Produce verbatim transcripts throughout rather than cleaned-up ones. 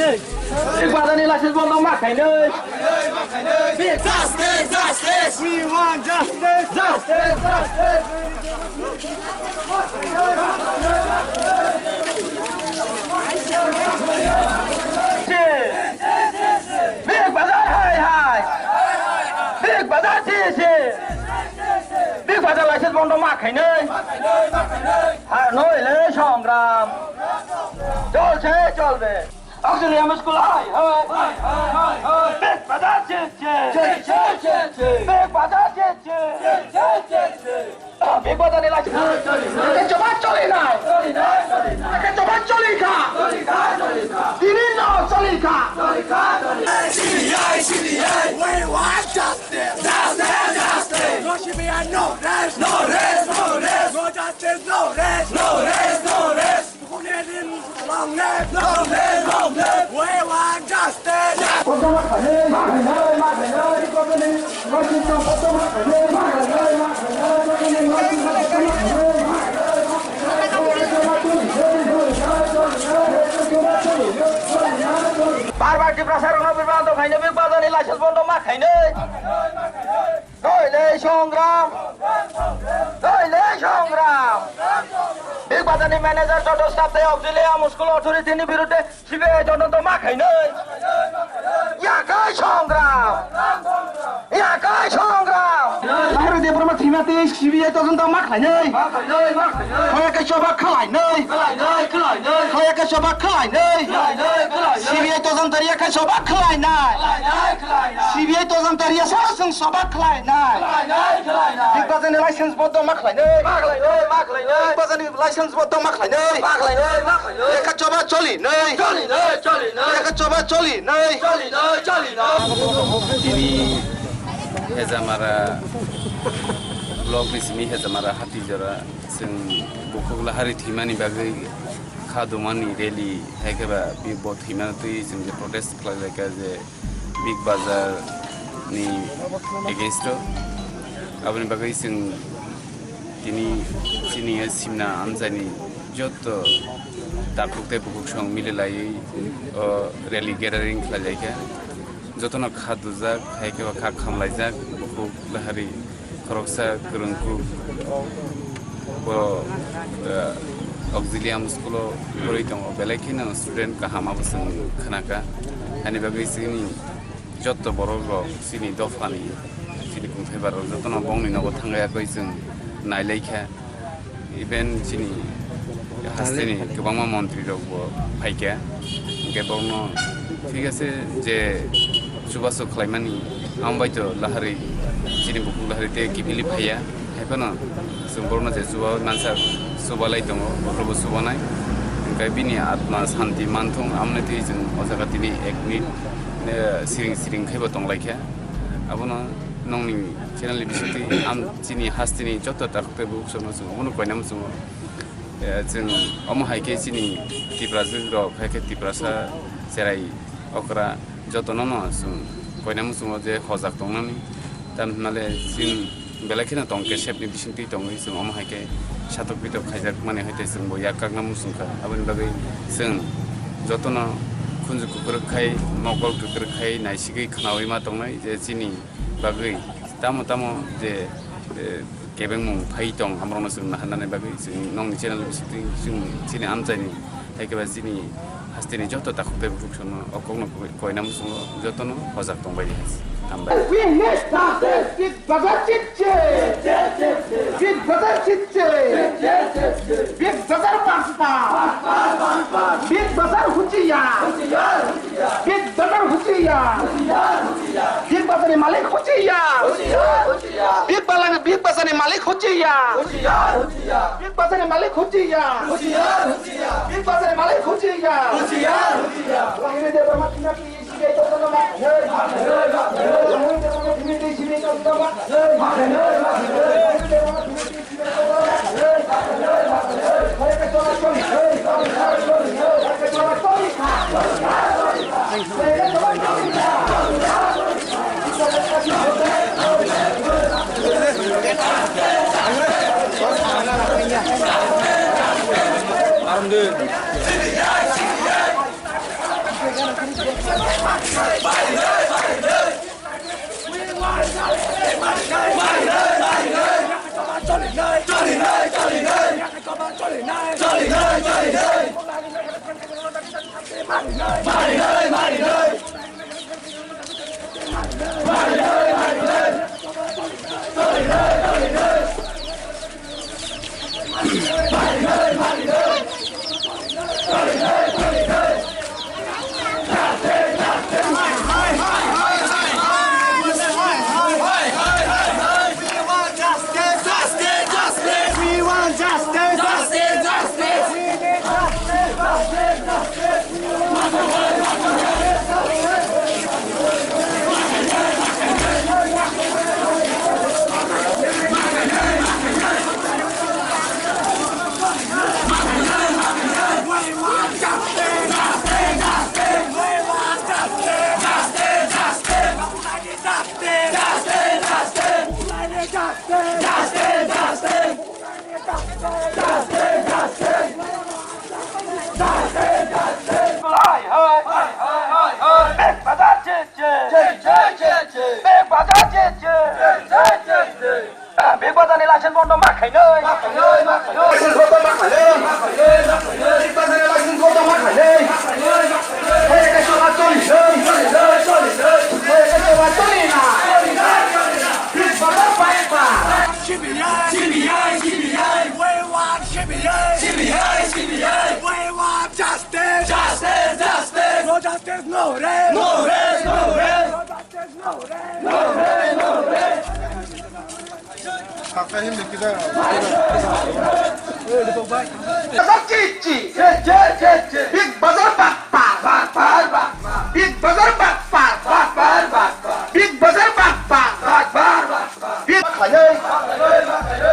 Big Bazar ni license bondo ma khainwi. Justice, justice. We want justice, justice, justice. Big Bazar hai hai. Big Bazar chi chi. Big Bazar license bondo ma khainwi. Ha, noile songram. Cholse, cholbe. Auxilium school hai hai. Big Bazar chi chi. Big Bazar chi chi. Big Bazar ni license. Eke choba choli nai. Eke choba choli kha. Tini no choli kha. C B I, C B I, we want justice. Justice, justice. No C B I, no rest. No rest, no rest. No justice, no rest. No rest, no rest. Long live, long live, long live. We want justice. Bar bar Tiprasa rokno birbang tong khainai, Big Bazar ni license bondo ma khainai. Noile songram. Noile songram. Big Bazar ni manager joto staff tei auxiliary school authority ni birudde C B I todonto ma khainai. Yakai songram. Yakai songram. Lahari Debbarma thwima tei C B I todonto ma khainai. Khaya khe choba khlainai. Khaya khe choba khlainai. C B I todonto riya khe choba khlainai. C B I todonto riya sa chwng choba khlainai. Big Bazar ni license bondo ma khlainai. Big Bazar ni license bondo ma khlainai. Lekha choba cholinai. Lekha choba cholinai. Tini Hejamara block ni simi Hejamara hati jora chwng bukhuk lahari thwimani bagwi kha dumani rally hai khe ba bi bo thwimani twi chwng je protest khlai lai kha je Big Bazar ni against o. Aboni bagwi chwng tini chini simna amchaini joto takhuk tei bukhuk song mili laiwi o rally gathering khlai lai kha. Jotono kha dujak, hai khe ba kha khamlaijak, bukhuk lahari khoroksa kwrwngkuk bo, eh, auxilium school o pori tongo, belai kheno student kaham abo chwng khna kha. Ani bagwi chini joto borok rok chini dophani, chini kungthai barok jotono bongni nogo thangwi yakwi chwng nai lai kha. Even chini hasteni kwbangma montri rok bo phaikha, hwnkhe borokno thik ase je chubachu khlaimani, amo bai to lahari chini bukhuk lahari tei kiphilwi phaiya, haiphano chwng borokno je chuba mansa chubalai tongo, bokhorobo chubanai, hwnkhe bini atma santi manthung, amoni twi chwng o jaga tini ek minute, eh, siring siring khaibo tonglaikha. Abono nongni channel ni bisingtwi ang chini hasteni joto takhuk tei bukhuk songno chwng omono koinama chwngo. Eh, chwng omo hai khe chini Tiprajwk rok hai khe Tiprasa cherai okra jotono no chwng koinama chwngo je hojak tongnani. Tamhinale chwng belai kheno tong kesepni bisingtwi tongwi chwng omo hai khe satok pitok khaijakmani hai tei chwngbo yak kakna muchungkha. Aboni bagwi chwng jotono khunju kwkrwk khai, mokol kwkrwk khai naisigwi khnaui ma tongnai je chini bagwi tamo tamo je, eh, kebengmung phai tong, hamrokno chwng naharnani bagwi chwng nongni channel bisingtwi chwng chini amchaini, hai khe ba chini hasteni joto takhuk tei bukhuk songno o kokno koi-, koina muchungo jotono hojak tongbai di. Hambai. We need justice. Big Bazar chit che. Big Bazar chit che. Big Bazar pas pas. Big Bazar huchiya. Big Bazar huchiya. Big Bazar ni malik huchiya. Big Bazar ni, Big Bazar ni malik huchiya. Big Bazar ni malik huchiya. Big Bazar ni malik huchiya. Lahiri Debbarma thwimani twi C B I todonto ma khainai. Lahiri Debbarma thwimani twi C B I todonto ma khainai. Hai, hai, hai, hai, hai, hai. Big Bazaar chin chin. Chin chin, chin chin. Big Bazaar chin chin. Chin chin, chin chin. Big Bazaar ni license bondo ma khainai. Ma khainai, ma khainai. License bondo ma khainai. Ma khainai, ma khainai. Big Bazaar ni license bondo ma khainai. Hai, kaisa ma choli nai. Choli nai, choli nai. Hai, kaisa ma choli na. Choli nai, choli nai. Big Bazaar pai pa. C B I, C B I, C B I. We want C B I, C B I, C B I. We want justice. Justice, justice. No justice, no rest. No rest, no rest. No justice, no rest. No rest, no rest. Big Bazaar bak bak, bak bak, bak bak. Big Bazaar bak bak, bak bak, bak bak. Big Bazaar bak bak, bak bak, bak bak. Big khainai.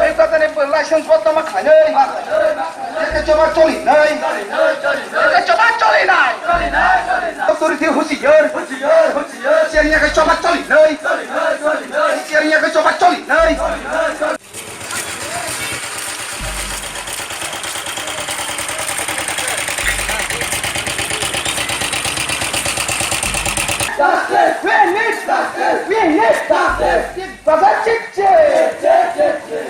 Big Bazaar ni license bondo ma khainai. Eke choba choli nai. Eke choba choli nai. Authority husiar. Husiar, husiar. Siang ya ke choba choli nai. Siang ya ke choba choli nai. Justice! We need justice! We need justice! Big Bazaar chin chin!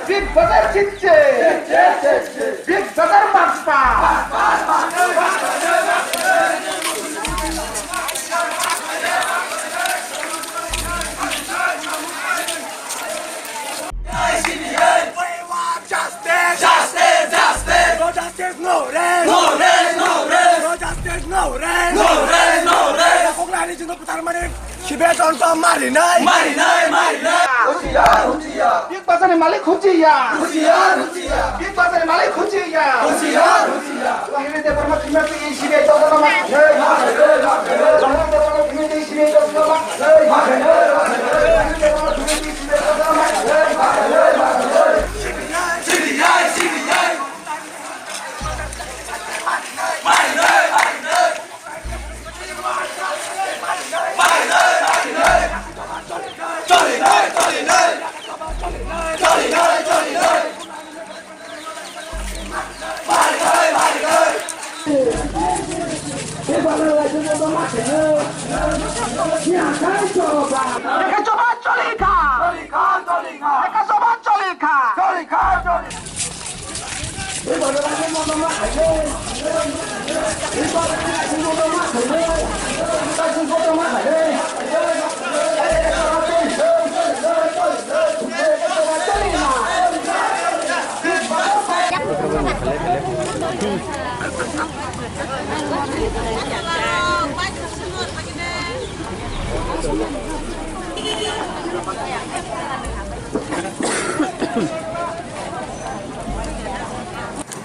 Big Bazaar chin chin! Big Bazaar bak bak! We want justice! Justice! Justice! No justice, no rest! No rest, no rest! No justice, no rest! No rest, no rest! Koklani jino putar mani sibe tonto marinai! Marinai, marinai! Husiar, husiar! Big Bazaar ni malik husiar! Husiar, husiar! Big Bazaar ni malik husiar! Husiar, husiar! Eka choba choli kha. Choli kha, choli kha. Eka choba choli kha. Choli kha, choli.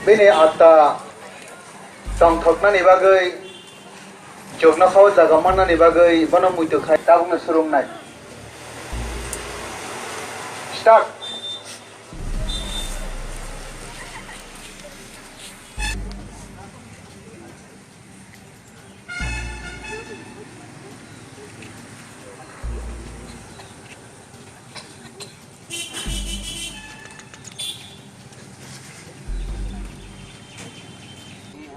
Bini atta tongthoknani bagwi, chuknokhao jaga mannani bagwi bono muitu khai tabukno swrwngnai. Start.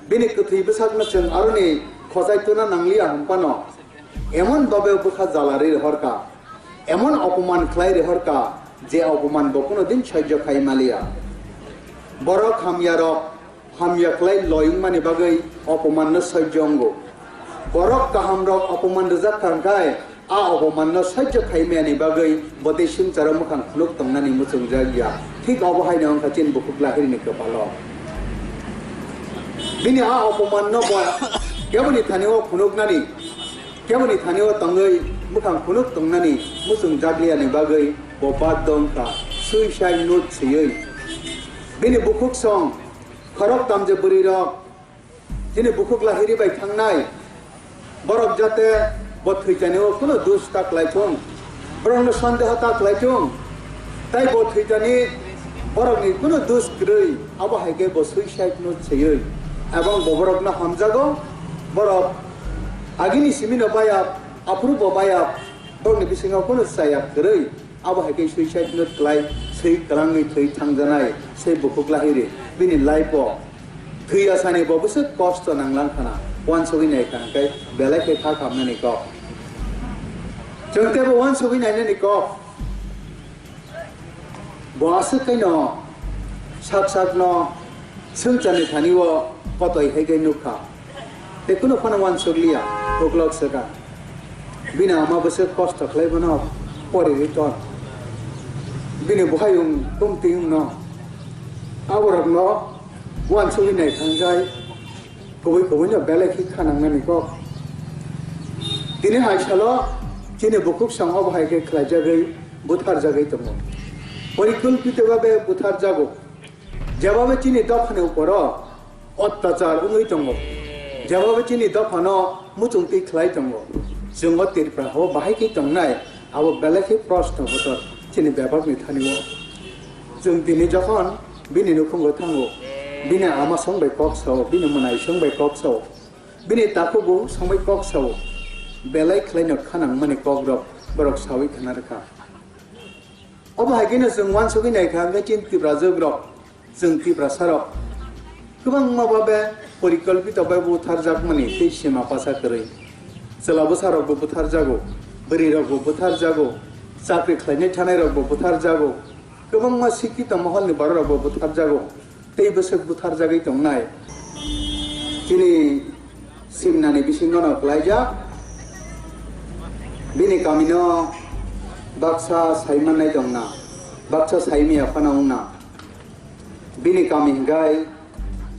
Bini kwthwi bwsakno chwng aroni khojai tuna nangliya hwnphano, emon babe bwkha jala ri rohorka, emon opoman khlai rohorka, je opoman bo kuno din sojjo khai maliya. Borok hamyarok hamya khlai loi wngmani bagwi opomanno sojjo wngo. Borok kahamrok opoman rwjak kha hwnkhe, a opomanno sojjo khai mani bagwi bo tei swngcharo mwkhang phunuk tongnani muchungjak ya. Thik obo haino wngkha chini bukhuk lahirini kwpalo. Bini a opomanno bo keboni thani-o phunuknani, keboni thani-o tongwi mwkhang phunuk tongnani muchungjakliyani bagwi bo baddo wngkha suicide note swiwi. Bini bukhuk song khorok tamje bwrwirok chini bukhuk lahiri bai thangnai. Borok jate bo thwijani o kuno dus ta klai thung, borokno sandeho ta klai thung, tai bo thwijani borokni kuno dus kwrwi, abo hai khe bo suicide note swiwi, ebong bo borokno hamjago. Borok agini simino bayap, aphuru bo bayap, borokni bisingo kuno chaya kwrwi. Abo hai khe suicide note klai, swi kwlangwi thwi thangjanai, sei bukhuk lahiri. Bini life o thwi asani bo bwswk kosto nanglang khana, uansugwi nai kha hwnkhe belai khe kha kamnani kok. Chwng teibo uansugwi nainani kok. Bo aswk khaino sak sakno swngcharni thani o kotoi hai khe nuk kha. Tei kunu phano uansuk liya, uklok swkang. Bini ama bwswk kosto khlai bono poriwi ton. Bini buhayung tumtiyungno, aborokno uansugwi naithang jai, kubui kubuino belai khe khanangnani kok. Tini hai salo chini bukhuk song obo hai khe khlaijagwi butharjagwi tongo. Porikolpito babe butharjago. Jebabo chini dophani uporo ottachar wngwi tongo, jebabo chini dophano muchungtwi khlai tongo, chwng o Tripura hao bahai khe tongnai, abo belai khe proshno botor chini bebakni thani-o. Chwng tini jokhon bini nukhungo thango, bini ama song bai kok sao, bini mwnai song bai kok sao, bini takhugo song bai kok sao, belai khlaino khanangmani kokrok borok saui khna rwkha. Obo hai kheno chwng uansugwi nai kha hwnkhe chini Tiprajwk rok, chwng Tiprasa rok kwbangma babe porikolpito bai butharjakmani tei sima pasa kwrwi. Chwla bwsa rokbo butharjago, bwrwi rokbo butharjago, chakri khlainai thanai rokbo butharjago, kwbangma sikkito moholni borok rokbo butharjago. Tei bwswk butharjagwi tongnai. Chini simnani bisingono klaijak. Bini kamino baksa saimannai tongna, baksa saimaya phano wngna. Bini kami hwnkhe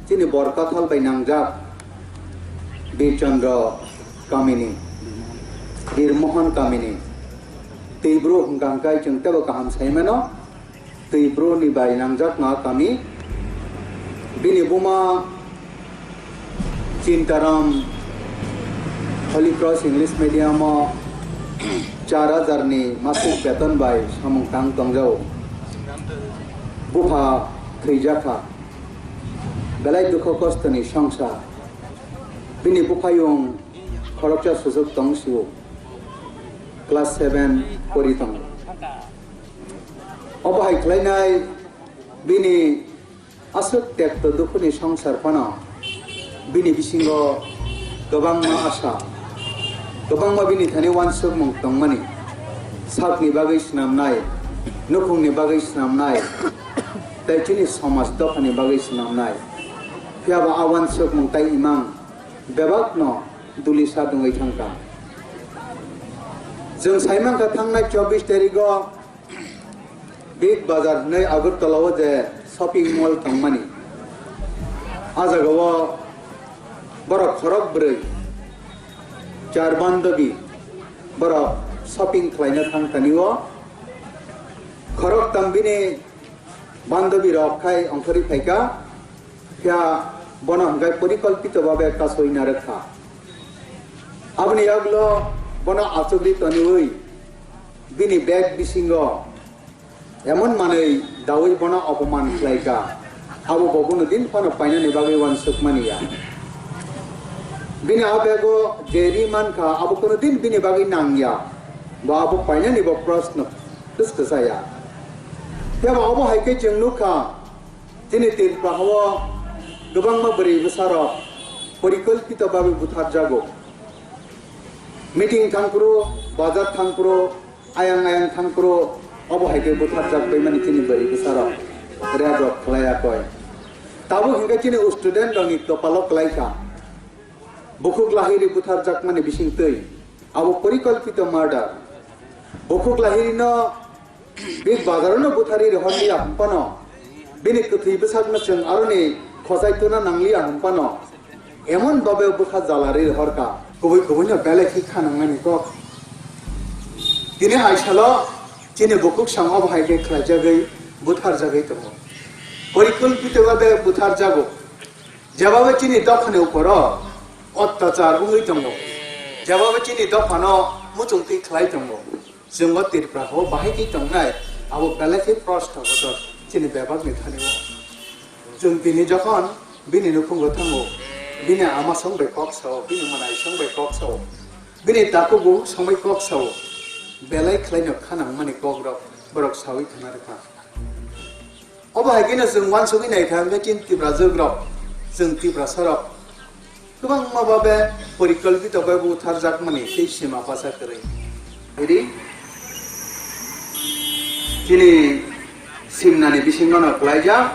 chini Borkathal bai nangjak Birchandra kamini, Birmohon kamini. Tei bro hwnkha hwnkhe chwng teibo kaham saimano. Twi bro ni bai nangjak ma kami. Bini buma Chintaram Holy Cross English Medium o char hajar ni masik beton bai samung tang tongjao. Bupha thwijak kha. Belai dukho kosto ni songsar. Bini buphayung khoroksa sujuk tong sio. Class seven pori tongo. Obo hai khlainai bini aswk tekto dukhuni songsar phano bini bisingo kwbangma asa, kwbangma bini thani uansukmung tongmani, sakni bagwi swnamnai, nukhungni bagwi swnamnai, tei chini somaj dophani bagwi swnamnai. Phiyaba a uansukmung tei imang bebakno duli sa dungwi thangkha. Chwng saimankha thangnai chobbish tarigo Big Bazar hwnwi Agartala o je shopping mall tongmani, a jaga o borok khorok bwrwi char bandobi borok shopping khlaina thangkani o khorok tam bini bandobi rok khai ongkhorwi phaikha. Phiya bono hwnkhe porikolpito babe kasui narwkha. Aboni yaglo bono achugwi toniwi bini bag bisingo emon manwi dawi bono opoman khlaikha, abo bo bono din phano painani bagwi uansukmani ya. Bini a bego je ri mankha, abo kono din bini bagwi nangya, bo abo painani bo proshno kwskasa ya. Phiya ba obo hai khe chwng nukha, chini Tripura hao kwbangma bwrwi bwsarok porikolpito bagwi butharjago. Meeting thangphuru, bazar thangphuru, ayang ayang thangphuru, obo hai khe butharjak baimani chini bwrwi bwsarok rep rok khlai ya koi. Tabuk hinkhe chini student rokni kopalo kwlai kha. Bukhuk lahiri butharjakmani bisingtwi abo porikalpito murder. Bukhuk lahirino Big Bazar-o no butharwi rohorliya hwnphano, bini kwthwi bwsakno chwng aroni khosai tuna nangliya hwnphano, emon babe bwkha jalarwi rohorkha. Kubui kubuino belai khe kha nangnani kok. Tini hai salo chini bukhuk song obo hai khe khlaijagwi butharjagwi tongo. Porikalpito babe butharjago. Jebabo chini dophani uporo ottachar wngwi tongo. Jebabo chini dophano muchungtwi khlai tongo. Chwng o Tripura o bahai khe tongnai, abo belai khe proshno kotor chini bebakni thani o. Chwng tini jokhon bini nukhungo thango, bini ama song bai kok sao, bini mwnai song bai kok sao, bini takhuk bukhuk song bai kok sao, belai khlaino kha nangmani kokrok borok saui thangna rwkha. Obo hai kheno chwng uansugwi naikha hwnkhe chini Tiprajwk rok, chwng Tiprasa rok kwbangma babe porikalpito bai butharjakmani tei sima bwsa kwrwi. Iri chini simnani bisingono kwlaijak,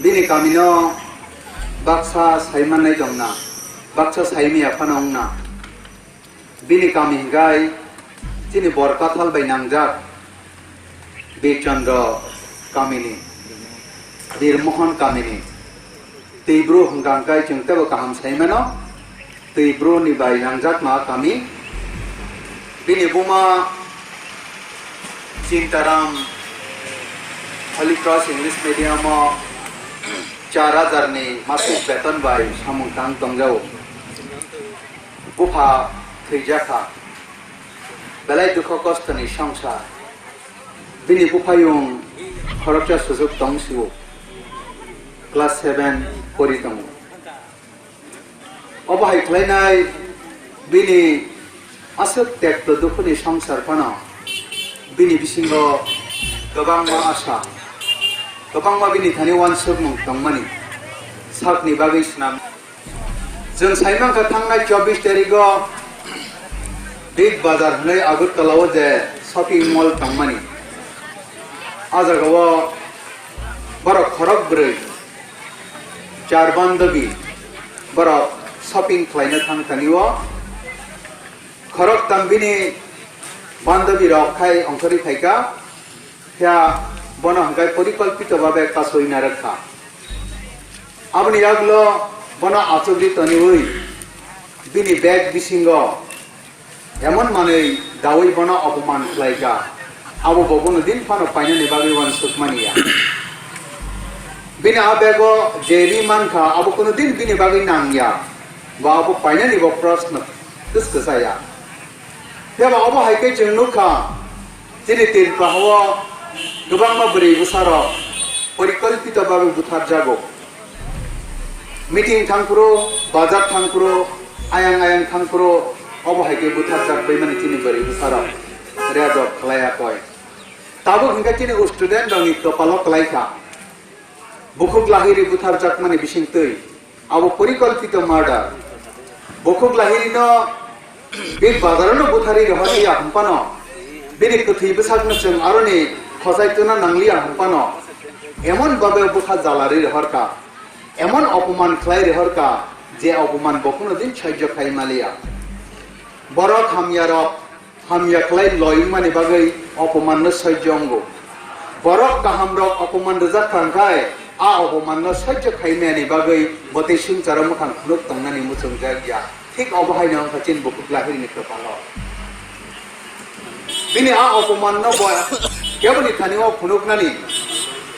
bini kamino baksa sai mannai tongna, baksa sai maya phano wngna. Bini kami hingkai chini Borkathal bai nangjak Birchandra kamini, Birmohon kamini. Twi bru hwnkha hwnkhe chwng teibo kaham sai mano. Twi bru ni bai nangjakma kami. Bini buma Chintaram Holy Cross English Medium o char hajar ni masuk beton bai samung tang tongjao. Bupha thwijakha. Belai dukho kostoni songsar. Bini buphayung khoroksa sujuk tong sio. Class seven pori tongo. Obo hai khlainai bini aswk tekto dukhuni songsar phano bini bisingo kwbangma asa, kwbangma bini thani uansukmung tongmani sakni bagwi swnam. Chwng sai mankha thangnai chobbish tarikgo Big Bazar hwnwi Agartala o je shopping mall tongmani. A jagao borok khorok bwrwi char bandabi borok shopping khlaina thang thani o khorok tam bini bandabi rok khai ongkhorwi phaikha. Phiya bono hwnkhe porikalpito babe kasui narwkha. Aboni yagulo bono achugwi toniwi bini bag bisingo emon manwi dawi bono opoman khlaikha, abo bo bono din phano painani bagwi uansukmani ya. Bini a bego je ri mankha, abo kono din bini bagwi nangya, bo abo painani bo proshno kwskasa ya. Phiya ba obo hai khe chwng nukha, chini Tripura o kwbangma bwrwi bwsarok porikalpito babe butharjago. Meeting thangphuru, bazar thangphuru, ayang ayang thangphuru, obo hai khe butharjak baimani chini bwrwi bwsarok rep rok khlai ya koi. Tabuk hwnkhe chini student rokni kopalo kwlai kha. Bukhuk lahiri butharjakmani bisingtwi abo porikalpito murder. Bukhuk lahirino Big Bazar-o no butharwi rohorliya hwnphano, bini kwthwi bwsakno chwng aroni khosai tuna nangliya hwnphano, emon babe bwkha jalarwi rohorkha, emon opoman khlai rohorkha, je opoman bo kono din sahajyo khai maliya. Borok hamyarok hamya khlai loi wngmani bagwi opomanno sahajyo wngo. Borok kahamrok opoman rwjak kha hwnkhe, a opomanno sahajyo khai mayani bagwi bo tei swngcharo mwkhang phunuk tongnani muchungjak ya. Thik obo haino wngkha chini bukhuk lahirini kwpalo. Bini a opomanno bo keboni thani o phunuknani,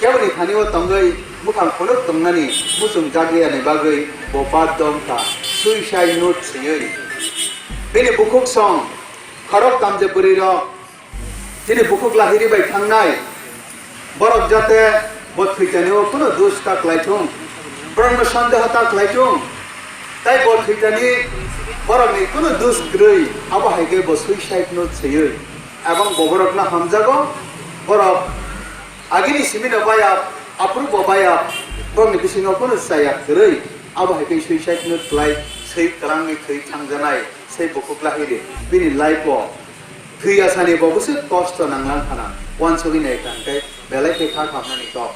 keboni thani o tongwi mwkhang phunuk tongnani muchungjak yani bagwi bo baddho wngkha suicide note swiwi. Bini bukhuk song khorok tamje bwrwi rok chini bukhuk lahiri bai thangnai borok jate bo thwitani o kuno dus ta klai thung, borokno sandeho ta klai thung, tai bo thwitani borokni kuno dus kwrwi, abo hai khe bo suicide note swiwi, ebong bo borokno hamjago, borok agini simino baya, aphuru bo baya, borokni bisingo kuno chaya kwrwi, abo hai khe suicide note klai swi kwlangwi thwi thangjanai. Sei bukhuk lahiri bini life o thwi asani bo bwswk kosto nanglang phano uansugwi nai tangkhe belai khe kha khamnani kok.